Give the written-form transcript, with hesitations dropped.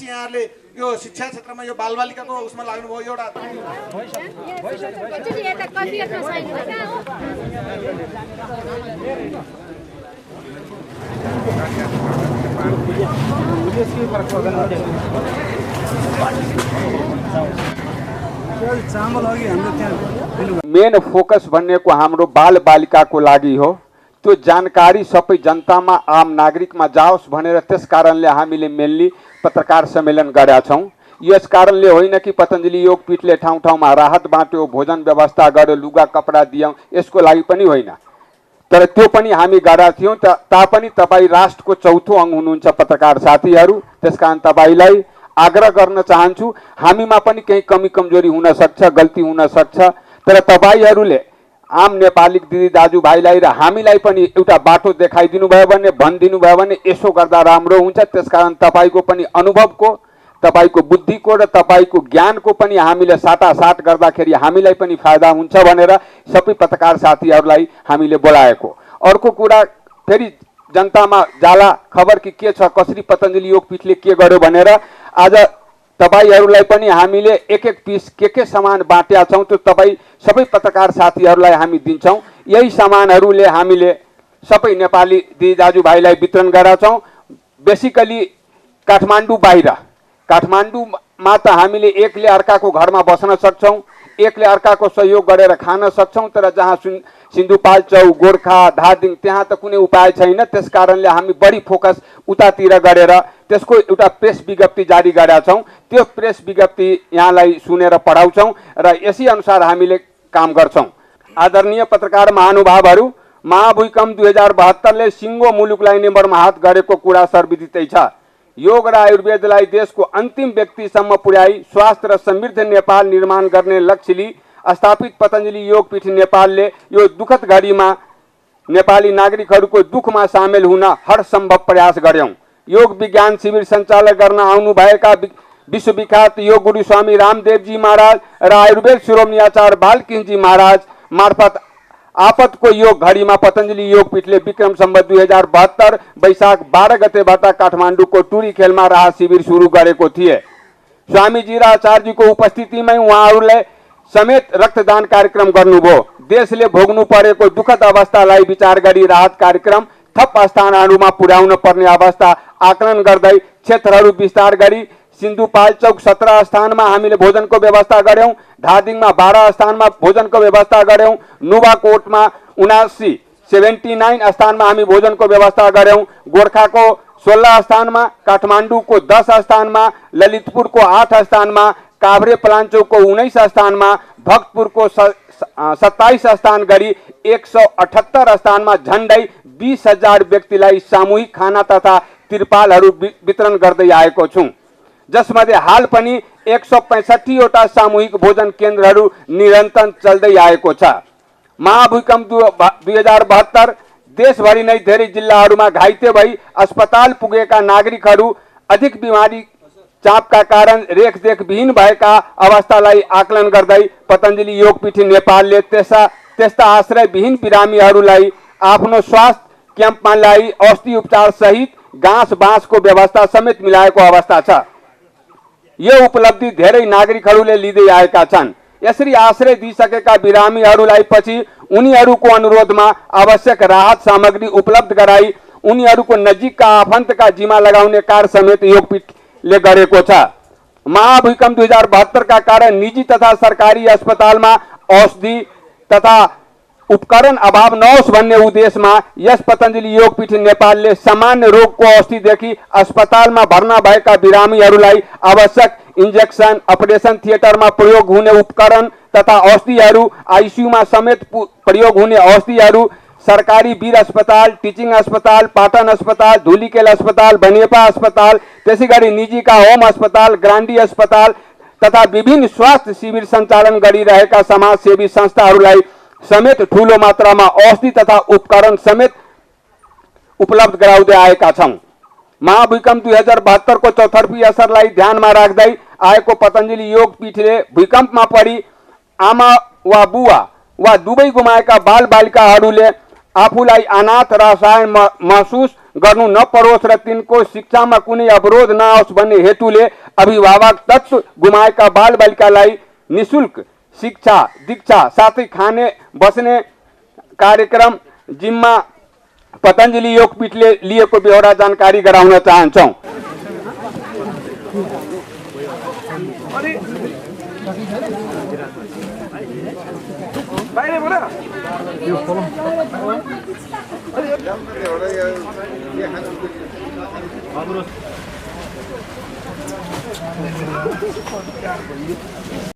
त्यसपछि यहाँहरूले यो शिक्षा क्षेत्रमा यो बालबालिकाको उसमा लाग्नुभयो एउटा मेन फोकस भनेको हाम्रो बाल बालिकाको लागि हो। त्यो जानकारी सबै जनतामा आम नागरिकमा जाओस् भनेर त्यस कारणले हामीले मेनली पत्रकार सम्मेलन गरेका छौँ। यस कारणले होइन कि पतञ्जलि योगपीठले ठाउँ ठाउँमा राहत बाँट्यो, भोजन व्यवस्था गर्यो, लुगा कपडा दियौँ, यसको लागि पनि होइन। तर त्यो पनि हामी गरेका थियौँ। तापनि तपाईँ राष्ट्रको चौथो अङ्ग हुनुहुन्छ पत्रकार साथीहरू। त्यसकारण तपाईँलाई आग्रह गर्न चाहन्छु, हामीमा पनि केही कमी कमजोरी हुन सक्छ, गल्ती हुन सक्छ, तर तपाईँहरूले आम नेपाली दिदी दाजुभाइलाई र हामीलाई पनि एउटा बाटो देखाइदिनु भयो भने, भनिदिनु भयो भने यसो गर्दा राम्रो हुन्छ। त्यसकारण तपाईँको पनि अनुभवको, तपाईँको बुद्धिको र तपाईँको ज्ञानको पनि हामीले साटासाट गर्दाखेरि हामीलाई पनि फाइदा हुन्छ भनेर सबै पत्रकार साथीहरूलाई हामीले बोलाएको। अर्को कुरा फेरि जनतामा जाला खबर कि के छ, कसरी पतञ्जलि योगपीठले के गर्यो भनेर आज तपाईहरूलाई पनि हामीले एक एक पिस के सामान बाँटेका छौँ, त्यो तपाईँ सबै पत्रकार साथीहरूलाई हामी दिन्छौँ। यही सामानहरूले हामीले सबै नेपाली दिदी दाजुभाइलाई वितरण गरेका छौँ। बेसिकली काठमाडौँ बाहिर, काठमाडौँमा त हामीले एकले अर्काको घरमा बस्न सक्छौँ, एकले अर्काको सहयोग गरेर खान सक्छौँ, तर जहाँ सिन्धुपाल्चोक, गोर्खा, धादिङ त्यहाँ त कुनै उपाय छैन। त्यस कारणले हामी बढी फोकस उतातिर गरेर त्यसको एउटा प्रेस विज्ञप्ति जारी गरेका छौँ। त्यो प्रेस विज्ञप्ति यहाँलाई सुनेर पढाउँछौँ र यसै अनुसार हामीले काम गर्छौँ। आदरणीय पत्रकार महानुभावहरू, महाभूकम्प 2072ले सिङ्गो मुलुकलाई नै मर्माहत गरेको कुरा सर्वविदितै छ। योग र आयुर्वेदलाई देशको अन्तिम व्यक्तिसम्म पुर्याई स्वास्थ्य र समृद्ध नेपाल निर्माण गर्ने लक्ष्य लिई स्थापित पतञ्जलि योगपीठ नेपालले यो दुःखद घडीमा नेपाली नागरिकहरूको दुःखमा सामेल हुन हर सम्भव प्रयास गर्यौं। योग विज्ञान शिविर सञ्चालन गर्न आउनुभएका विश्वविख्यात योग गुरु स्वामी रामदेवजी महाराज र आयुर्वेद शिरोमणि आचार्य बालकृष्णजी महाराज मार्फत आपतको योग घडीमा पतञ्जलि योगपीठले विक्रम सम्वत 2072 वैशाख 12 गतेबाट काठमाडौँको टुरी खेलमा राहत शिविर सुरु गरेको थिए। स्वामीजी र आचार्यजीको उपस्थितिमै उहाँहरूले समेत रक्तदान कार्यक्रम गर्नुभयो। देशले भोग्नु परेको दुःखद अवस्थालाई विचार गरी राहत कार्यक्रम थप स्थानहरूमा पुर्याउन पर्ने अवस्था आकलन गर्दै क्षेत्रहरू विस्तार गरी सिन्धुपाल्चोक 17 स्थानमा हामीले भोजनको व्यवस्था गर्यौं, धादिङमा 12 स्थानमा भोजनको व्यवस्था गर्यौं, नुवाकोटमा 79 स्थानमा हामी भोजनको व्यवस्था गर्यौं, गोर्खाको 16 स्थानमा, काठमाडौँको 10 स्थानमा, ललितपुरको 8 स्थानमा, काभ्रे पलाञ्चोकको 19 स्थानमा, भक्तपुरको 27 स्थान गरी 178 स्थानमा झण्डै 20,000 व्यक्तिलाई सामूहिक खाना तथा तिरपालहरू वितरण गर्दै आएको छौं, जसमध्ये हाल पनि 165 वटा सामूहिक भोजन केन्द्रहरू निरन्तर चल्दै आएको छ। महाभूकम्प 2072 देशभरि नै धेरै जिल्लाहरूमा घाइते भई अस्पताल पुगेका नागरिकहरू अधिक बिमारी चापका कारण रेखदेख विहीन भएका अवस्थालाई आकलन गर्दै पतञ्जलि योगपीठ नेपालले त्यस्ता आश्रय विहीन बिरामीहरूलाई आफ्नो स्वास्थ्य क्याम्पमा ल्याई औषधि उपचार सहित घाँस बाँसको व्यवस्था समेत मिलाएको अवस्था छ। यो उपलब्धि धेरै नागरिकहरूले लिँदै आएका छन्। यसरी आश्रय दिइसकेका बिरामीहरूलाई पछि उनीहरूको अनुरोधमा आवश्यक राहत सामग्री उपलब्ध गराई उनीहरूको नजिकका आफन्तका जिम्मा लगाउने कार्य समेत योगपीठले गरेको छ। महाभूकम्प 2072 का कारण निजी तथा सरकारी अस्पतालमा औषधि तथा उपकरण अभाव नहोस् भन्ने उद्देश्यमा यस पतञ्जलि योगपीठ नेपालले सामान्य रोगको औषधिदेखि अस्पतालमा भर्ना भएका बिरामीहरूलाई आवश्यक इन्जेक्सन, अपरेसन थिएटरमा प्रयोग हुने उपकरण तथा औषधिहरू, आइसियूमा समेत प्रयोग हुने औषधिहरू, सरकारी वीर अस्पताल, टिचिङ अस्पताल, पाटन अस्पताल, धुलीखेल अस्पताल, बनेपा अस्पताल, त्यसैगरी निजीका होम अस्पताल, ग्रान्डी अस्पताल तथा विभिन्न स्वास्थ्य शिविर सञ्चालन गरिरहेका समाजसेवी संस्थाहरूलाई समेत ठूलो मात्रामा औषधि तथा उपकरण समेत उपलब्ध गराउँदै आएका छौं। महाभूकम्प 2072 को चौतर्फी असरलाई ध्यानमा राख्दै आएको पतञ्जलि योगपीठले भूकम्पमा परि आमा वा बुवा वा दुवै गुमाएका बाल बालिकाहरूले आफूलाई अनाथ र असहाय महसुस गर्नु नपरोस् र तिनको शिक्षामा कुनै अवरोध नआओस् भन्ने हेतुले अभिभावक तत्व गुमाएका बालबालिकालाई निशुल्क शिक्षा दीक्षा साथै खाने बस्ने कार्यक्रम जिम्मा पतञ्जलि योगपीठले लिएको बेहोरा जानकारी गराउन चाहन्छौँ।